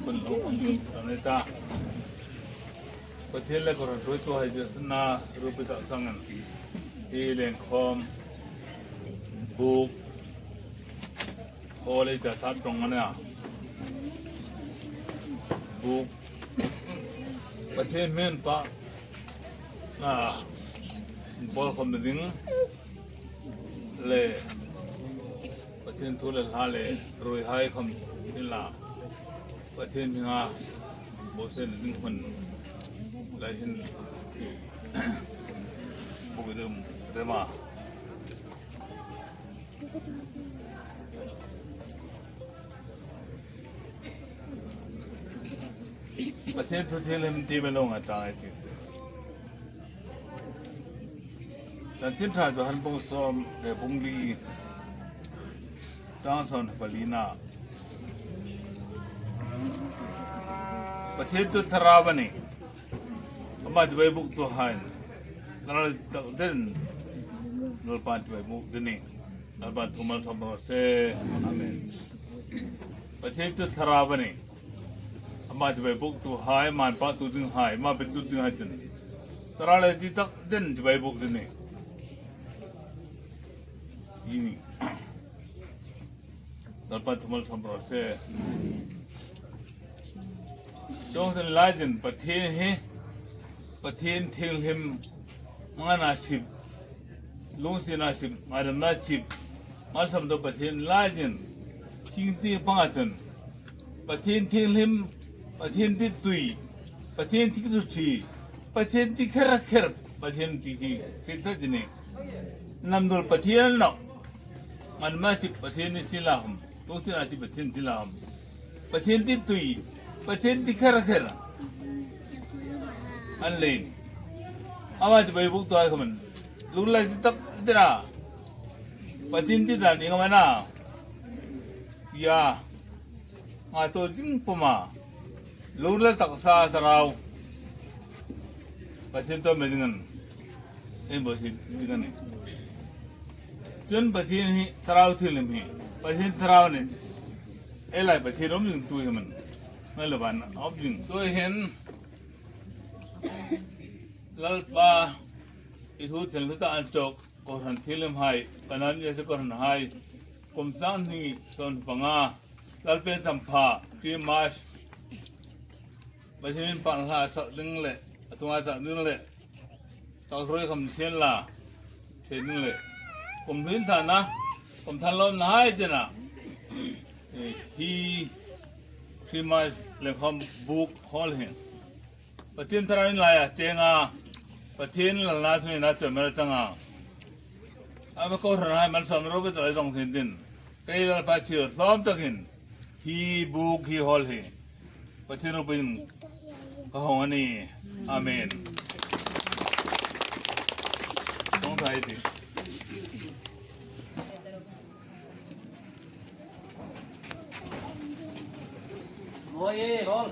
Kun lo hmang ta. Pathian le Kohhran hruaitu hai na rupi tak changin hi lengkhawm buk hall i ta sap tong ania buk Pathian men pa na pawl khom ding le Pathian thu le hla le rui hai khom la Pathian hinga Bosen ding hun lai hin bukidum rema. Pathian thu thil him ti me lo nga ta ai ti. Tan tin tha Johan bung som le bung li tang son palina. Pathian tu thlarau a ni. Amah chibai buk tu hain thlarau tak den Lalpa chibai buk dini. Lalpa thumal som rawh se. Amen. Pathian tu thlarau a ni. Amah chibai buk tu hai man pa tu ding hai ma pe tu ding hai tin. Thlarau le ti tak den chibai buk dini. Yini. Lalpa thumal som rawh se. Cawngtin Laidin Pathian hi Pathian thianghlim ngana sip lungsi na sip ngaidam na sip ngasam do Pathian Laidin thingti panga cun Pathian thianghlim Pathian ti tui Pathian ti tu thi Pathian ti kher kher Pathian ti hi hi dini namdul Pathian no ngan ma sip Pathian ni silahum lungsi na sip Pathian silahum Pathian ti tui, Pathian ti kher kher an len. Ama ti bai buk toy khaman. Lunglai ti tak tira. Pathian ti dan ing mana. Ya. Nga to jing puma. Lunglai tak sa tarau. Pathian to medingan. Ei bo si dingan ni. Cun Pathian hi thlarau thianghlim hi Pathian thlarau nih ei lai Pathian um ding tu hi man ngai lo ban um ding tu hin Lalpa i thu thil ta an chok kohhran thianghlim hai kanan ye se kohhran hai kum sang ni son panga Lalpen champha Christmas Pathian min pang hla sak ding le atunga sak ding le Tawhrui kham sian la the ding le kum hlin than na kum than lom na hai chena hi Christmas le khom book hall hin Pathian tharain lai a chenga Pathian lalna thuni na chemel changa ama ko ran mal som ro be talai dong thin din kei lal pa chiu hlom takin hi book hi hall hi Pathian rupin ka hong ani. Amen. Tong thai ti. Ôi, hol.